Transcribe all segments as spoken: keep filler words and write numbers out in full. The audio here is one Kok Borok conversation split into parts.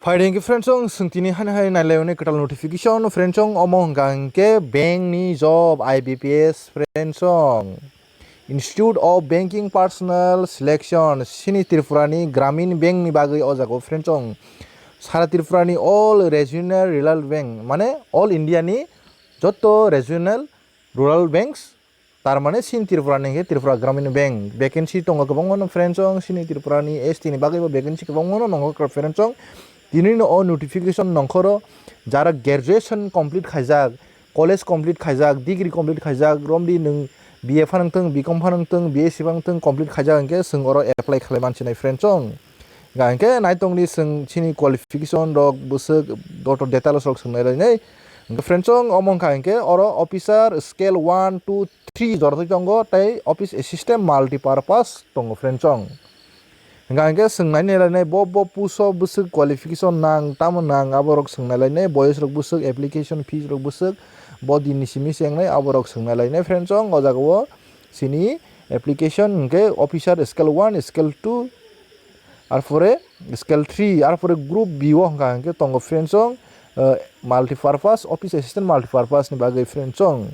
Hai ringki friends song, sung tini hani hai nailai one kwtal notification friends song, omo hwnkha hwnkhe bank ni job I B P S friends song. Institute of Banking Personnel Selection, sini Tripura ni Gramin Bank ni bagwi o jaga o friends song. Sara Tripura ni all regional rural bank, mane all India ni joto regional rural banks, tar mane sini Tripura ni hwnkhe Tripura Gramin Bank vacancy tongo kwbangma no friends song, sini Tripura ni S T ni bagwi bo vacancy kwbangma no nongo friends song. Tini no o notification nongkhoro jara graduation complete khaijak, college complete khaijak, degree complete khaijak, romdi nwng B A phanang thung, B Com phanang thung, B S C phanang thung, complete khaijak hwnkhe chwng oro apply khlai mansinai friends song. Hingkha hwnkhe naitongdi chwng chini qualification rok bwswk joto details rok swngnai lainai. Hingkhe friends song omo wngkha hwnkhe oro officer scale one, two, three jorotwi tongo tei office assistant multipurpose tongo friends song. Hingkha hwnkhe swngnai nai lainai bo, bo post o bwswk qualification nang, tamo nang aborok swngnai lainai, boyes rok bwswk, application fees rok bwswk, bo din ni simi se wngnai aborok swngnai lainai friends song. O jaga o sini application hwnkhe officer scale one, scale two, arpore scale three, arpore group B o hwnkha hwnkhe tongo friends song, eh, multipurpose, office assistant multipurpose ni bagwi friends song.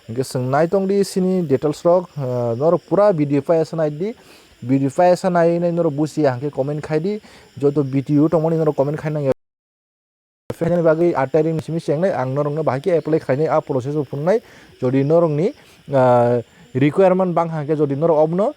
Hingkhe chwng naitongdi sini details rok, eh, norok pura video paisa naidi, video paisa nai nai norok bujiya hwnkhe comment khaidi, joto video tongmani norok comment khai nangya. Phainani bagwi atai ring simi chengnai ang norokno bahai khe apply khainai a process o phunuknai. Jodi norokni, ah, requirement bang hangkhe jodi norok obno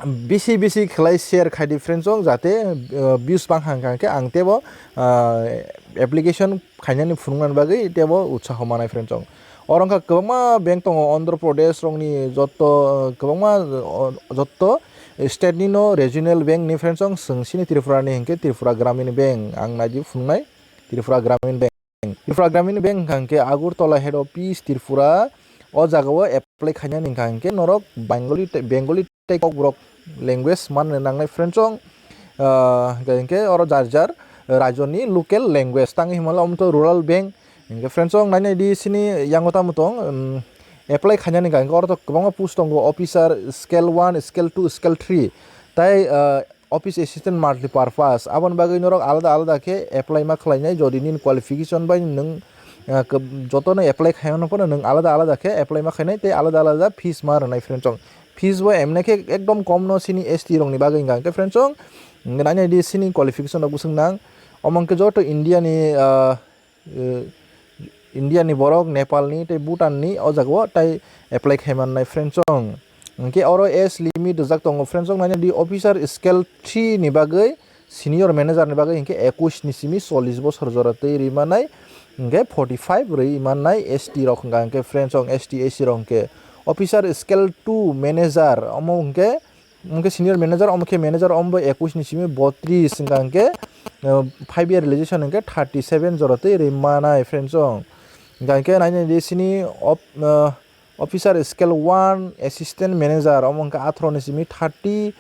bisi bisi khlai share khaidi friends song, jate, ah, views bang hangkha hangkhe ang tebo, ah, application khainani phunuknani bagwi tebo utsaho manai friends song. Oro wngkha kwbangma bank tongo Andhra Pradesh rokni joto, ah, kwbangma, ah, joto state ni no regional bank ni friends song, chwng sini Tripura ni hinkhe Tripura Gramin Bank ang naidi phunuknai. Tripura Gramin Bank. Tripura Gramin Bank hwnkha hwnkhe Agartala head office Tripura, o jaga o apply khainani hwnkha hwnkhe norok Bengali tei, Bengali tei Kokborok language manna nangnai friends song, ah, hwnkha hwnkhe oro jar jar rajyo ni local language tangwi himala omoto rural bank hwnkhe friends song nainai di sini yango tamo tong, um, apply khainani hwnkha hwnkhe oro to kwbangma post tongo officer scale one, scale two, scale three tei, ah, office assistant multipurpose, aboni bagwi norok alada alada khe apply ma khlainai, jodi nini qualification bai nwng, ah, kw-, jotono apply khaimano phano nwng alada alada khe apply ma khainai tei alada alada fees ma rwnai friends song. Fees bo emne khe ekdom kom no sini S T rokni bagwi hwnkha hwnkhe friends song, hwnkhe nainai di sini qualification rok bwswk nang, omo hwnkhe joto India ni, ah, eh, India ni borok, Nepal ni tei Bhutan ni o jaga o tai apply khai mannai friends song. Hwnkhe oro age limit rijak tongo friends song, nainai di officer scale three ni bagwi senior manager ni bagwi hwnkhe ekush ni simi chollish bosor jora twi rwi mannai, hwnkhe forty five rwi mannai S T rok hwnkha hwnkhe friends song, S T, S C rok hwnkhe officer scale two manager omo hwnkhe Hwnkhe senior manager, omo khe manager, omo bo ekush ni simi botris hwnkha hwnkhe, uh, five year realization hwnkhe thirty seven jora twi rwi manai friends song. Hwnkha hwnkhe nainai di sini op-, uh, officer scale one, assistant manager, omo hwnkhe atharo ni simi thirty,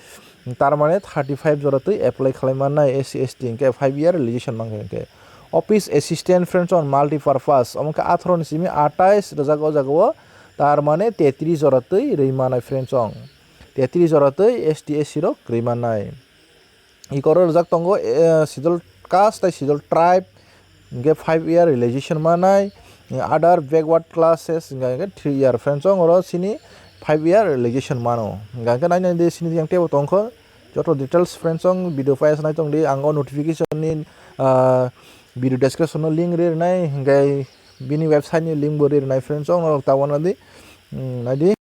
tar mane thirty five jora twi apply khlai manai S C, S T hwnkhe five year realization mankha hwnkhe. Office assistant friends song multipurpose, omo hwnkhe atharo ni simi atais rijak o jaga o, tar mane tetris jora twi rwi manai friends song. Tetris jora twi S T, S C rok kwrwi mannai. Ikoro rijak tongo, eh, schedule caste tei schedule tribe, hwnkhe five year realization manai, other backward classes hwnkha hwnkhe three year friends song, oro sini five year realization mano. Hwnkha hwnkhe nainai di sini yang tebo tongkho, joto details friends song video paisa nai tongdi, ang o notification ni, ah, video description o link ri rwnai, hwnkhe bini website ni link bo ri rwnai friends song, norok ta wanadi, hmm, naidi.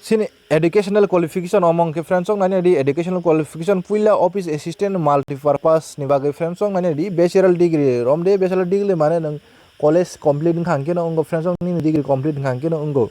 Sini educational qualification omo hwnkhe friends song nainai di educational qualification puila office assistant multipurpose ni bagwi friends song nainai di bachelor degree romde bachelor degree mane nwng college complete wngkha hwnkhe no wngo friends song nini degree complete wngkha hwnkhe no wngo.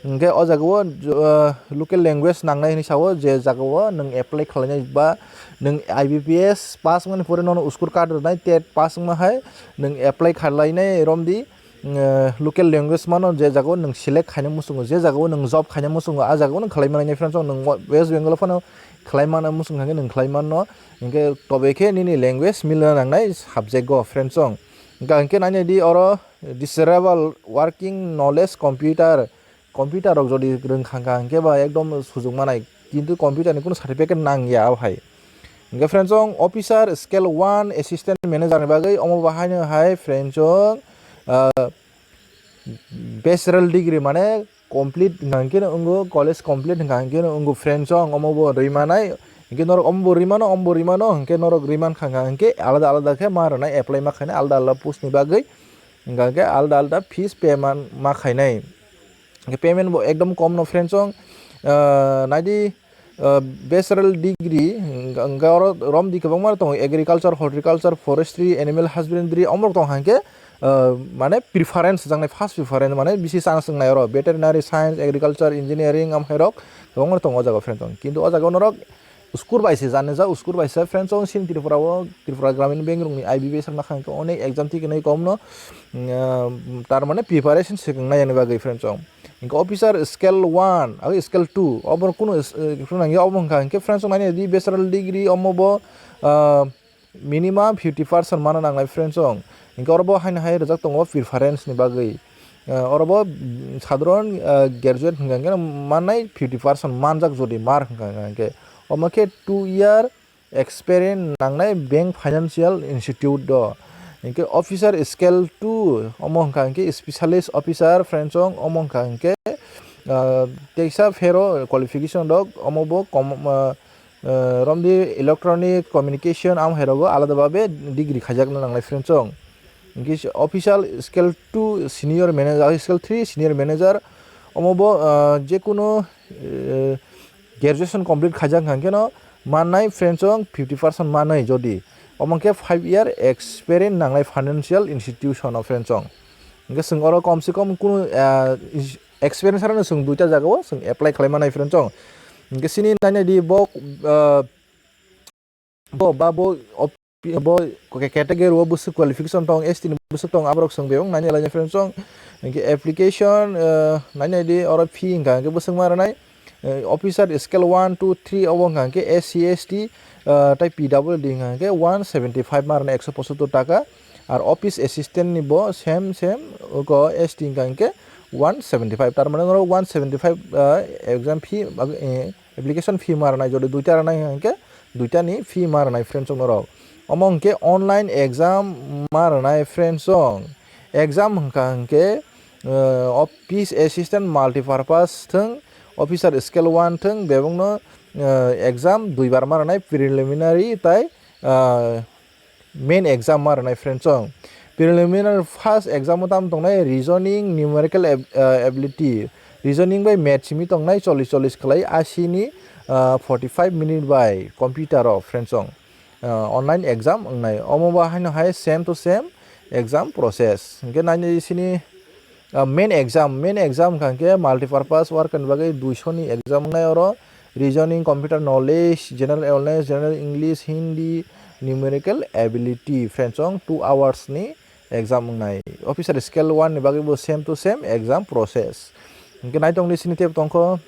Hwnkhe o jaga o, uh, local language nangnai hinwi sao, je jaga o nwng apply khlainai ba nwng I B P S pass wngmani pore nono score card rwnai, tet pass wngma hai nwng apply khlainai romdi, uh, local language mano, je jaga o nwng select khaina muchungo, je jaga o nwng job khaina muchungo, a jaga o nwng khlai manai friends song, nwng West Bengal o phano khlai mana muchung kha khe nwng khlai manno, hinkhe tobe khe nini language milna nangnai subject o friends song. Hingka hingke nainai di oro desirable working knowledge computer, computer rok jodi rwngkha hingka hingke ba ekdom sujung manai, kintu computer ni kunu certificate nang ya o hai. Hingke friends chong officer scale one assistant manager ni bagwi omo bo haino hai friends chong, ah, bachelor degree mane complete hingka hingke no wngo, college complete hingka hingke no wngo friends chong omo bo rwi manai. Hingke norok omo bo rwi mano, omo bo rwi mano, hingke norok rwi mankha hingka hingke alada alada khe ma rwnai, apply ma khainai, alada alada post ni bagwi hingka hingke alada alada fees pay man ma khainai. Hingke payment bo ekdom kom no friends chong, ah, naidi, ah, bachelor degree hingka hingke oro romdi kwbangma tongo, agriculture, horticulture, forestry, animal husbandry omorok tong hingke, ah, mane preference jaknai, first preference mane bisi chance wngnai oro, veterinary science, agriculture, engineering amhairok kwbangma tongo o jaga friends chong. Kintu o jaga norok uskur bai se jani ja, uskur bai se friends chong sini Tripura o, Tripura Gramin Bank rokni I B P S rok nakha hingke onek exam thik hinwi kom no, mm, ah, tar mane preparation se wngnai ani bagwi friends chong. Hingke officer scale one, abo scale two, obo kunu s-, eh, kunu nangya obo hingka hingke friends chong nainai di bachelor degree omo bo, ah, minimum fifty percent mana nangnai friends chong. Hingke oro bo haino hai rijak tongo preference ni bagwi. Ah, oro bo, mm, sadharon, ah, graduate hingka hingke mannai fifty percent manjak jodi mar hingka hingke. Omo khe two year experience nangnai bank financial institute do. Hingke officer scale two omo hingka hingke specialist officer friends chong omo hingka hingke, ah, teisa phero qualification rok omo bo kom, ah, ah, romdi electronic communication amhairogo alada babe degree khaijakna nangnai friends chong. Hingke officer scale two senior manager, scale three senior manager omo bo, ah, jekunu, eh, graduation complete khaijak hingka hingke no mannai friends chong fifty percent manwi jodi. Omo khe five year experience nangnai financial institution o friends chong. Hingke chwng oro kom se kom kunu, ah, is-, experience rano chwng duita jaga o chwng apply khlai manai friends chong. Hingke sini nainai di bo, ah, bo ba bo op-, bo category o bwswk qualification tong, S T ni bwswk tong, aborok chwng bebak nainai lainai friends chong. Hingke application, ah, nainai di oro fee hingka hingke bwswk ma rwnai. Eh, officer scale one, two, three obo hingka hingke S C, S T, ah, tei P W D hingka hingke one seventy five ma rwnai, ekso pochottor taka. Ar office assistant ni bo same, same, oko S T hingka hingke one seventy five. Tar mane norok one seventy five, ah, exam fee, ah, eh, application fee ma rwnai, jodi duita rwnai hingka hingke duita ni fee ma rwnai friends chong norok. Omo hingke online exam ma rwnai friends chong. Exam hingka hingke, eh, office assistant multipurpose thung, officer scale one thung, bebakno, eh, exam duibar ma rwnai, preliminary tai, eh, main exam ma rwnai friends chong. Preliminary first exam o tamo tongnai reasoning, numerical ab-, eh, ability. Reasoning bai math simi tongnai chollish chollish khlai, asi ni, eh, forty five minute bai computer o friends chong. Ah, online exam wngnai. Omo bo haino hai same to same exam process. Hingke nainai sini, ah, main exam, main exam hingka hingke multipurpose work ni bagwi duiso ni exam wngnai oro. Reasoning, computer knowledge, general awareness, general English, Hindi, numerical ability, friends chong two hours ni exam wngnai. Officer scale one ni bagwi bo same to same exam process. Hingke naitong di sini tep tongkho.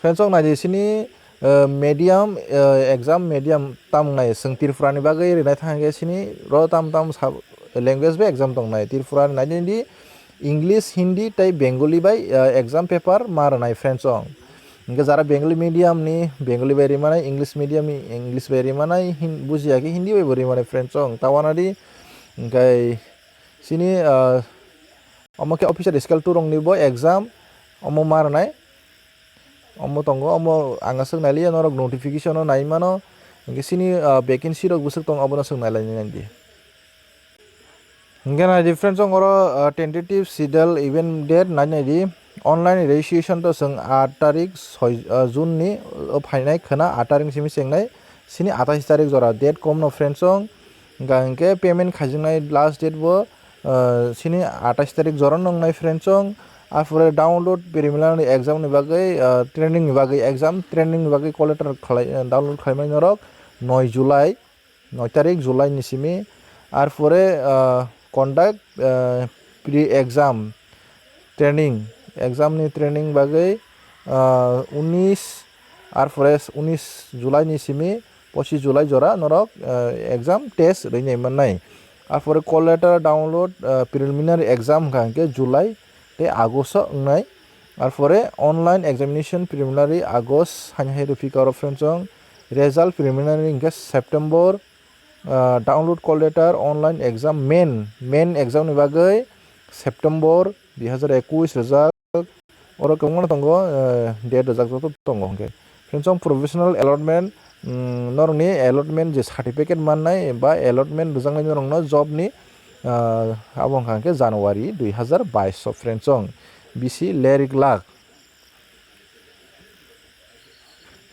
Friends chong naidi sini, eh, medium, eh, exam medium tam wngnai, chwng Tripura ni bagwi rinai thang khe sini ro tam tam sab-, language bai exam tongnai. Tripura ni naidi di English, Hindi tei Bengali bai, eh, exam paper ma rwnai friends chong. Hingke jara Bengali medium ni Bengali bai rimanai, English medium ni English bai rimanai, Hin-, bujiya khe Hindi bai bo rimanai friends chong. Tawana di hingke sini, eh, omo khe officer scale two rokni bo exam omo ma rwnai. Omo tongo, omo ang aswk nailiya, norok notification o nai mano. Hingke sini, ah, vacancy rok bwswk tongo, obono swk nailainai di. Hingke nai di friends, chong oro, ah, tentative schedule event date nai nai di. Online registration to chwng aat tarik soi, ah, June ni, o phainai khwna aat tarik ni simi chengnai. Sini atais tarik jora date kom no friends chong. Hingka hingke payment khaijaknai last date bo, ah, sini atais tarik jora nongnai friends chong. Arpore download preliminary exam ni bagwi, ah, training ni bagwi exam training ni bagwi call letter khlai, ah, download khlaimani norok noi July, noi tarik July ni simi. Arpore, ah, conduct, ah, pre exam training, exam ni training bagwi, ah, unis, arpore unis July ni simi Pochis July jora norok, ah, exam test rwi nai mannai. Arpore call letter download, ah, preliminary exam hwnkha hwnkhe July tei August o wngnai. Arpore online examination preliminary August haino hai rwphi karo friends chong. Result preliminary hwnkhe September, ah, download call letter online exam main, main exam ni bagwi September dui hazar ekush rijak. Oro kwbangma tongo, eh, date rijak joto tongo hwnkhe. Friends chong professional allotment, mm, norokni allotment je certificate mannai ba allotment rwjaknai norokno job ni, ah, abo hwnkha hwnkhe January dui hazar baish o friends chong bisi lerik lak.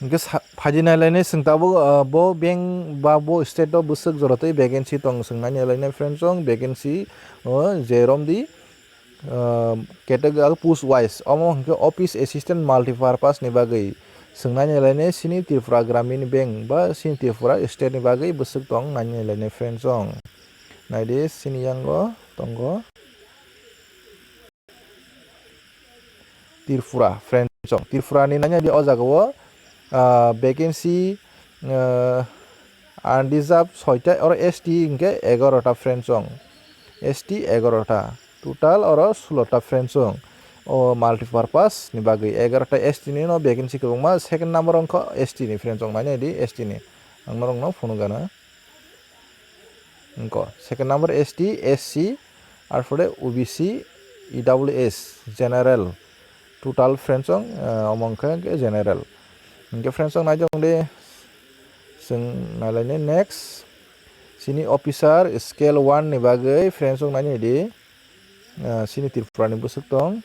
Hwnkhe sa-, phaidi nailainai chwng tabuk, ah, bo bank ba bo state o bwswk jora twi vacancy tong chwng nai nailainai friends chong vacancy o je romdi, ah, category post wise omo hwnkhe office assistant multipurpose ni bagwi chwng nai nailainai chini Tripura Gramin Bank ba chini Tripura state ni bagwi bwswk tong nai nailainai friends chong. Naidi chini yango tongo. Tripura, friends chong. Tripura ni nanya di o jaga o, ah, vacancy, ah, unreserved soita, oro S T hingke egarota friends chong. S T egarota. Total oro sulota friends chong. O multipurpose ni bagwi egarota S T ni no vacancy kwbangma. Second number wngkha S T ni friends chong. Nanya di S T ni. Ang norok no phone gana. Wngkha second number S T, S C, arpore O B C, E W S, general, total friends chong, eh, omo wngkha hwnkhe general. Hwnkhe friends chong naijak de, chwng nailaini next. Chini officer scale one ni bagwi friends chong naini di, eh, chini Tripura ni bwswk tong.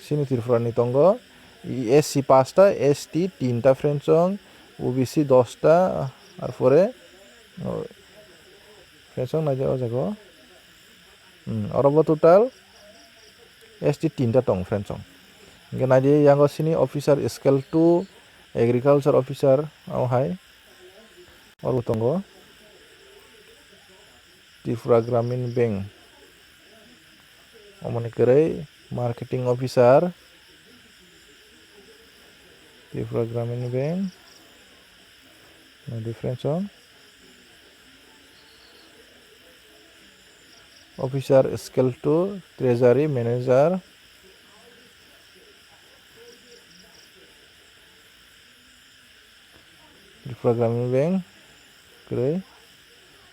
Chini Tripura ni tongo S C pasta, S T tinta friends chong, O B C dosta, arpore, o, friends chong naijak o jaga o. Hmm, oro bo total S T tinta tong friends chong. Hingke naidi yango chini officer scale two, agriculture officer, abo hai, oro tongo. Tripura Gramin Bank. Omoni kwrwi marketing officer, Tripura Gramin Bank. No difference o. Officer scale two, treasury manager. Tripura Gramin Bank, kwrwi.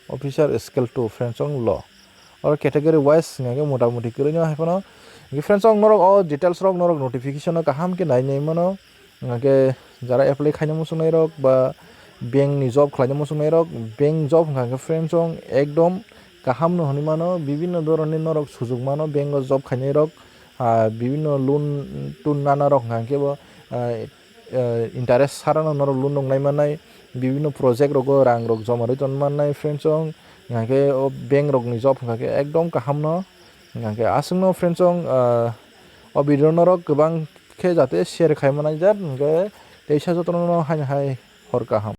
Officer scale two, friends chong lo. Oro category wise hingke mota moti kwrwi no hai phano. Hingke friends chong norok o details rok norok notification o kaham khe nai nai mano. Hingke jara apply khaina muchungnai rok ba bank ni job khlaina muchungnai rok, bank job hingka khe friends chong ekdom kaham no hinui mano. Bibinno dhoronni norok sujuk mano bank o job khainai rok, ah, bibinno loan tun nana rok hingka khe bo, ah, eh, interest sarano norok loan rok nai mannai, bibinno project rogo rang rok joma rwi ton mannai friends chong, hingke o bank rokni job hingka khe ekdom kaham no, hingke aswkno friends chong, ah, o video norok kwbang khe jate share khai manai jat, hingke teisa jotono haino hai hor kaham.